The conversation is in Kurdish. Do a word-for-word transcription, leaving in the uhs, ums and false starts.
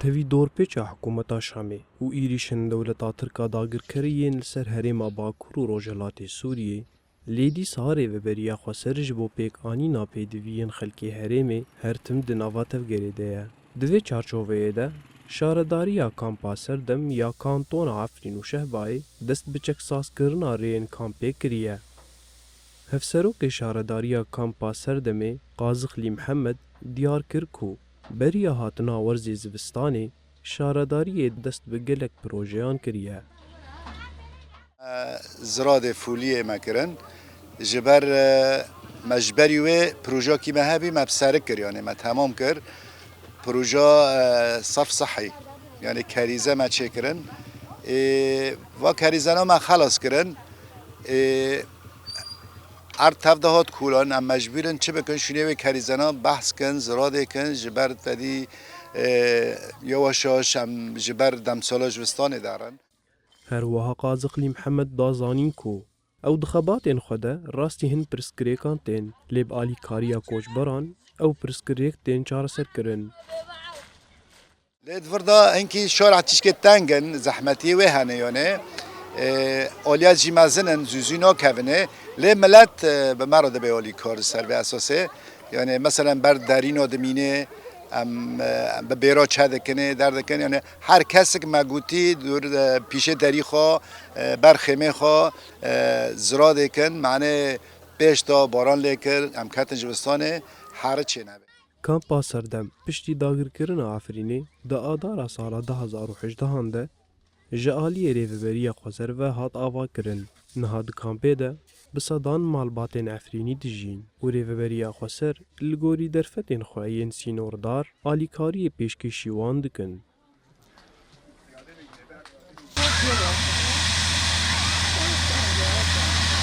Hevî dorpêça hikûmeta Şamê û êrîşên dewleta Tirk a dagirker yên li ser herêma Bakur û Rojhilatê Sûriyê, lê dîsa Rêveberiya Xweser ji bo pêkanîna pêdiviyên xelkê herêmê her tim di nava tevgerê de ye. Di vê çarçoveyê de, şaredariya Kampa Serdem ya Kantona Efrîn û Şehbayê dest bi çeksazkirina rêyên kampê kiriye. Hevserokê Şaredariya Kampa Serdemê Qazixlî Mihemed diyar kir ku beriya hatina werzê zivistanê, şaredariyê dest bi gelek projeyan kiriye. Ziradê Fûliyê me kirin. Ji ber, e, me ji berî wê projekî me hebî, me bi serik kir, yanî me temam kir. Proje, e, sef sehî, yanî kerîze me çêkirin. Ê, va kerîzena me xelas kirin. Ê, erd tev de hat kolan, em mecbûr in çi bikin? Şûnê wê kerîzena behs kin, ziradê kin, ji ber tedî, e, yewaş yewaş em ji ber demsala zivistanê derin. Her wiha Qazixlî Mihemed da zanîn ku ew di xebatên xwe de rastî hin pirsgirêkan tên, lê bi alîkariya koçberan ew pirsgirêk tên çareserkirin. Lê di vir de hinkî şara tişkê teng in, zehmetiyê wê hene, yanê, e, aliyet jî mezin in, zû zû nakevine. Lê milet, e, bi me re dibe alîkar ser vê esasê. Yanê, meselen, ber derîna dimîne, em, e, em bi bêra çê dikinê, derdikin. Yanê, her kesik me gotî, dûr, e, pîşê derî xwe, e, ber xêmê xwe, e, ziradê kin. Manê pêş de baran lê kir, em ketin zivistanê, here çê nebe. Kampa Serdem piştî dagirkirina Efrînê di adara sala du hazar û hejdehan de ji aliyê Rêveberiya Xweser ve hat avakirin. Niha di kampê de bi sedan malbatên Efrînî dijîn û Rêveberiya Xweser li gorî derfetên xwe yên sînordar alîkariyê pêşkêşî wan dikin.